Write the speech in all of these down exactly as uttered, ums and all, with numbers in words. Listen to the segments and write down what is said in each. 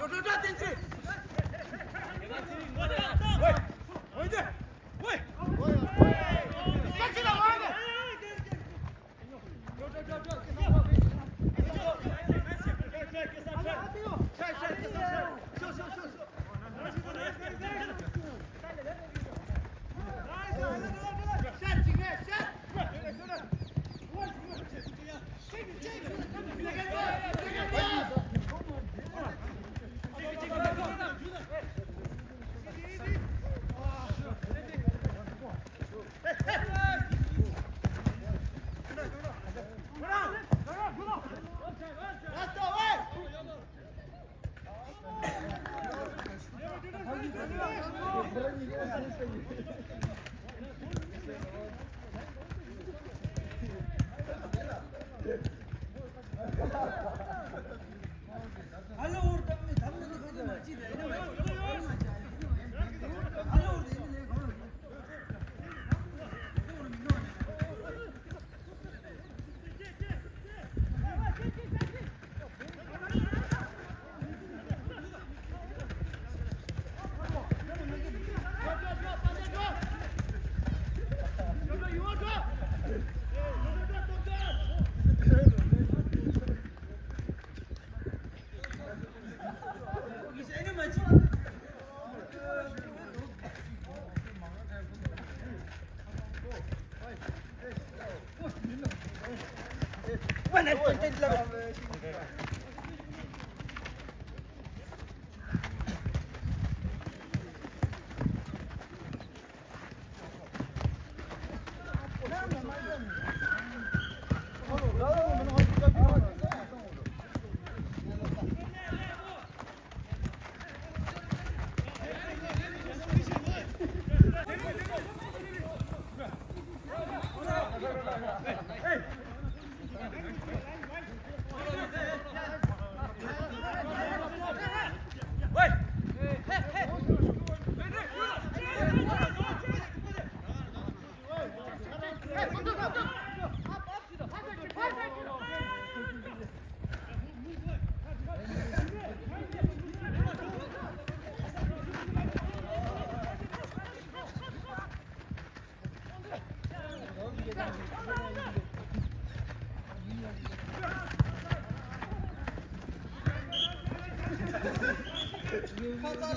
ཁ་ཚ་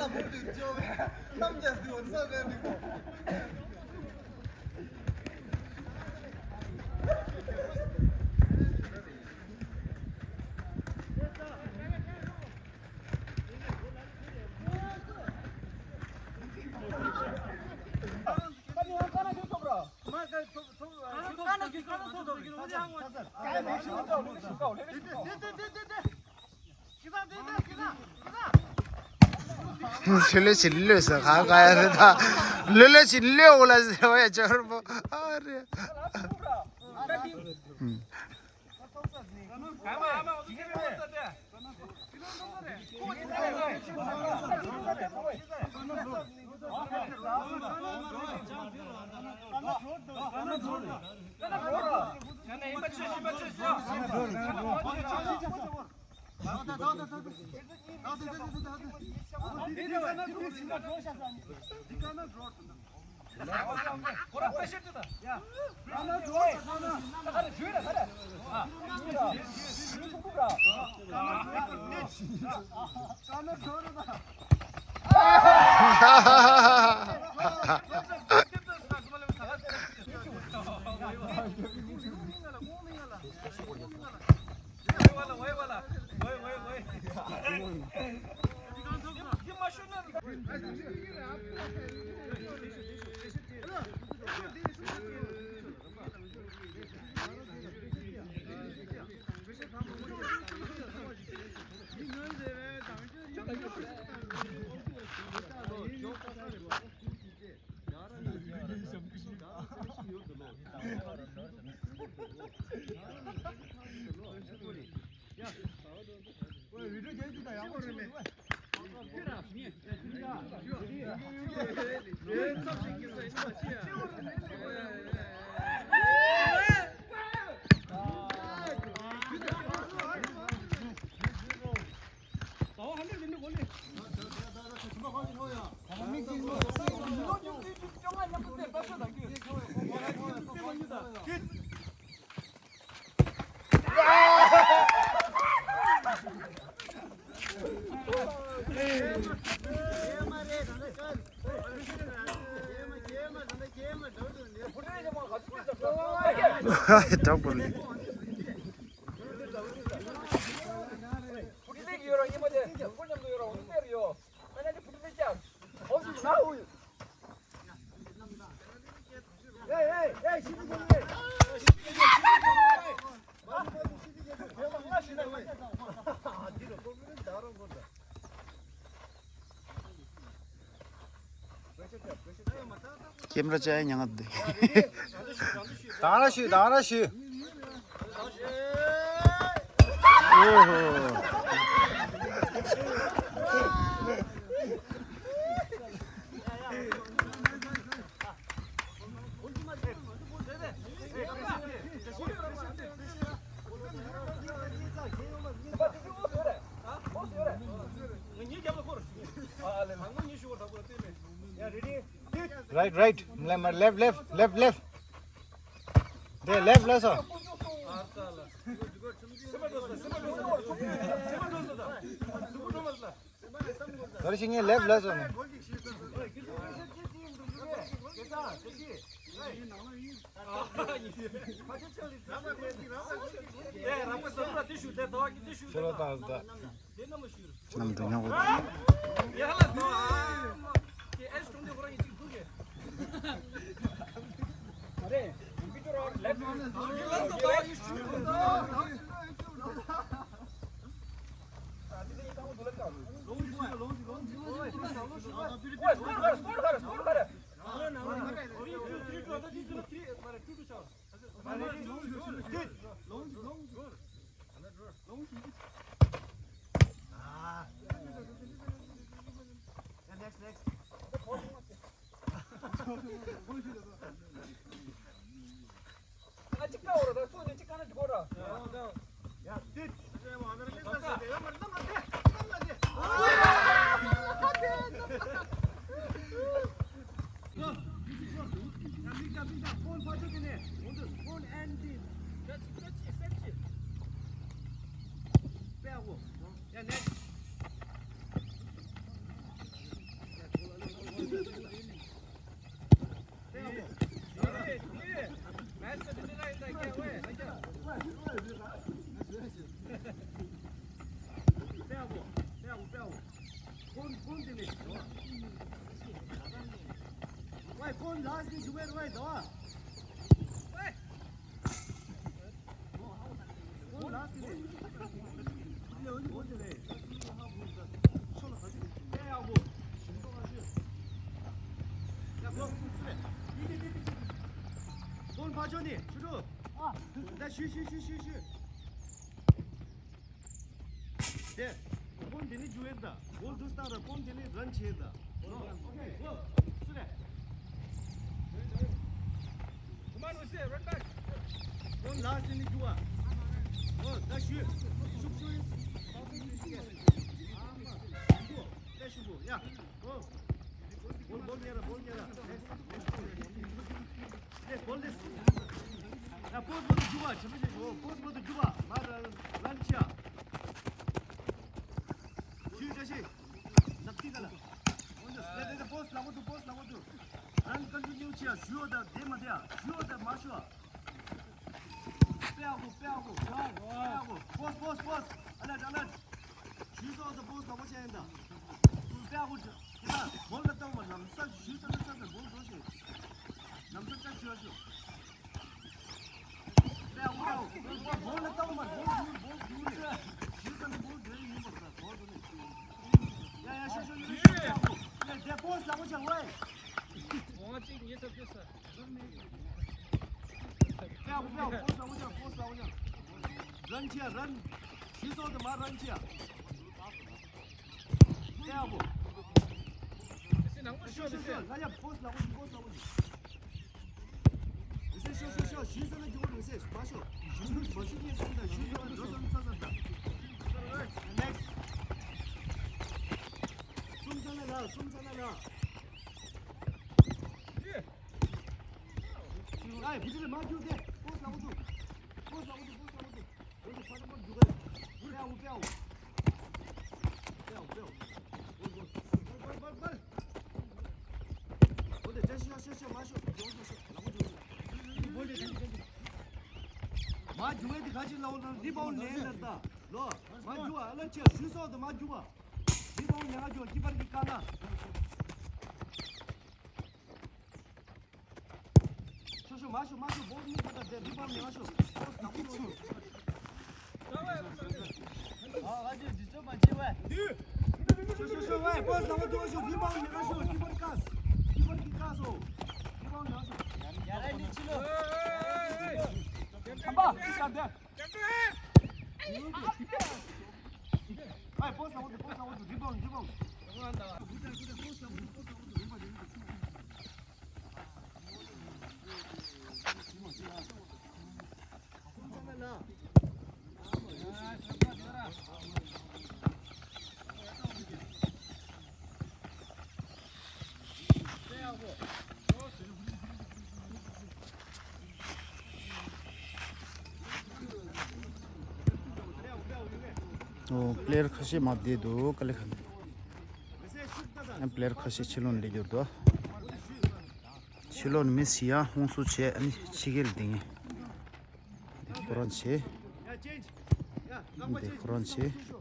ལ་བུ་དུ་ཅོ་བས་གནམ་རྒྱལ་དུ་འོད་ས་གནས་འདུག་ལོ་ལོ་ཞིག་ལོས་ཟ་ཁ་ཁ་ཡ་རེད་ད། ལོ་ལོ་ཞིག་ལོས་འོ་ལ་ཟེར་བ་ཡ་ཅོར་པོ་ཨ་རེད། འདྲ་པོ་ལས། ཀེམ་ར་ཅའི་ཉང་ང་དེ། དང་ར་ཞུ་དང་ར་ཞུ། ཨོ་ཧོ། Right, right. Left, left, left, left. There, left, left, sir. Left, left, sir. ཀོན་ཕར་ཕྱོགས་ནས་ཆུ་ཕྲུག་ད་ཞུ་ཞུ་ཞུ་ཞུ་ཞུ། དེ། ཀོན་དེ་ནས་རྒྱུག་ཡས་ད། གོལ་དུ་བཏང་ར་ཀོན་དེ་ནས་རན་བྱས་ད། ཨོ་ཁེ། ཨོ། ཚུར་རེད། Come on, we say, run back. ཀོན་ལ་སྟེང་ནས་རྒྱུག་པ། ཨོ་ད་ཞུ། ཤུགས་ཤུགས་ཡིན། ད་ཤུགས་པོ་ཡ། ཨོ། བོལ་བོལ་ཉེ་ར་བོལ་ཉེ་ར། ནེགསི་ནེགསི། ལེ་བོལ་ལེ། ཡ་པོ་སི་བོ་དུ་རྒྱུག་པ་ཆེན་པོ་ཆེན་པོ། པོ་སི་བོ་དུ་རྒྱུག་པ་མ་ར་རན་ཆ། ཞུ་ཅ་ཤི། ནག་ཏི་ཀ་ལ། ལེ་ལེ་ལེ་པོ་སི་ལ་བོ་དུ་པོ་སི་ལ་བོ་དུ། རན་ཀོན་ཊི་ནིའུ་ཆ། ཞུ་ཡོ་ད་དེ་མ་དེ་ཡ། ཞུ་ཡོ་ད་མ་ཞུ་ཨ། པེ་ཨ་གོ་པེ་ཨ་གོ། པེ་ཨ་གོ། པོ་སི་པོ་སི་པོ་སི། ཨ་ལ་ཨ་ལ། ཞུ་སོ་ད་པོ་སི་ལ་བོ་ཆ་ཡིན་ད། པེ་ཨ་གོ་ཆ། ཡིན་ད་བོལ་ལ་བཏང་བ་ལམ་སང་ཞུ་ས་ན་ས་ས་བོལ་འགྲོ་ཤེས། ལམ་སང་ཅག་ཅི་བ་ཤོ། རན་ཆེ་རན། ཞུ་སོང་དུ་མ་རན་ཆེ། ཏེ་ཡག་པོ། ཤོ་ཤོ་ཤོ། ལ་ཡ་པོ་སི་ལ་བོ་ཞིག་པོ་སི་ལ་བོ་ཞིག་ལི་སེ་ཤོ་ཤོ་ཤོ། ཞུ་ས་ན་རྒྱུག་པ་ལི་སེ་མ་ཤོ། ཞུ་མ་ཤོ་ཉེ་སུ་ད་ཞུ་ས་ན་འགྲོ་ས་ན་ཚ་ས་ད། ནེགསི། གསུམ་ཚ་ན་ལ། ཨའི་བུ་ཅི་ལ་མ་རྒྱུག་དེ། པོ་སི་ལ་འུ་ཐུག་པོ་སི་ལ་འུ་ཐུག་པོ་སི་ལ་འུ་ཐུག་མ་རྒྱུག་པའི་དེ་ག་ཅིག་ལ་འོ་ན་རི་བའུན་ལེན་ལ་ད་ལོ། མ་རྒྱུག་པ་ཨ་ལ་ཅེ་ཤུ་སོགས་དུ་མ་རྒྱུག་པ། རི་བའུན་ལེན་ང་རྒྱུག་པ་ཀི་པར་གི་ཀ་ན། ཤོ་ཤོ་མ་ཤོ་མ་ཤོ་བོ་མི་ཁ་ད་དེ་རི་བའུན་ལེན་ང་ཤོ། ཨོ། པི་ལེ་ཡར་ཁ་ཤས་མ་བསྡད་འདུག་ག་ལེ་ཁ་ནས། ཨ་པི་ལེ་ཡར་ཁ་ཤས་ཕྱི་ལོགས་ནས་སླེབས་ཡོད་འདུག་ཕྱི་ལོགས་ནས་མི་སི་ཡང་ཧོང་སུ་བྱས། ཨ་ནི་ཕྱི་རྒྱལ་ལ་བསྡད་མཁན་འདི་ཁོ་རང་བྱས། འདི་ཁོ་རང་བྱས།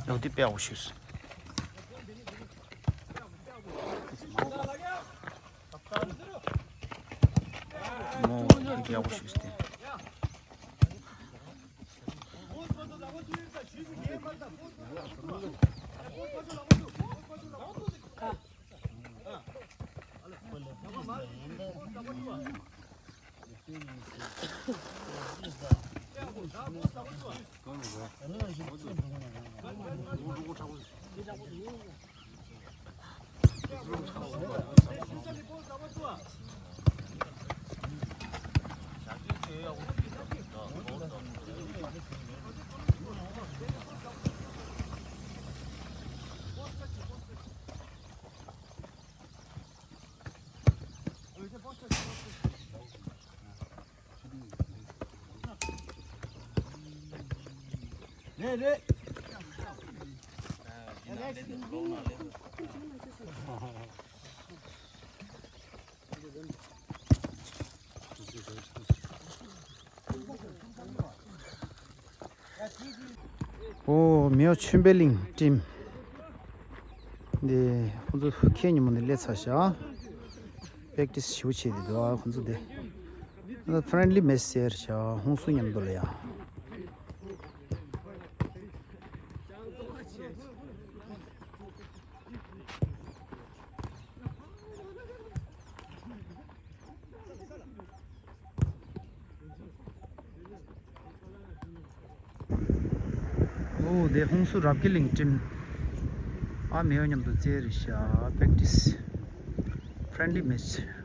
ཡོད་དེ་དཔེ་ཡག་པོ་ཞུས། མོ་དེ་ཡག་པོ་ཞུས་ཏེ། རེད་རེད། ཨོ། མེའོ་ཆོས་འཕེལ་གླིང་ཊིམ་འདི་ཁོང་ཚོ་ཁ་ཉིན་མོ་ནས་སླེབས་ཚར་ཤག་པེག་ཊི་སི་ཞེ་པོ་བྱས་ཏེ་འདུག་ཨ་ཁོང་ཚོ་དེ་ཕ་རེན་ལི་མེ་ཆི་ཟེར་ཤག་ཧོང་སུ་མཉམ་དུ་ལ་ཡ། ཨོ། དེ་ཧོང་སུ་རབ་རྒྱས་གླིང་ཊིམ། ཨ་མེའོ་མཉམ་དུ་རྩེད་རེད་ཤག་པེག་ཊི་སི། ཕ་རེན་ལི་མེ་ཆི།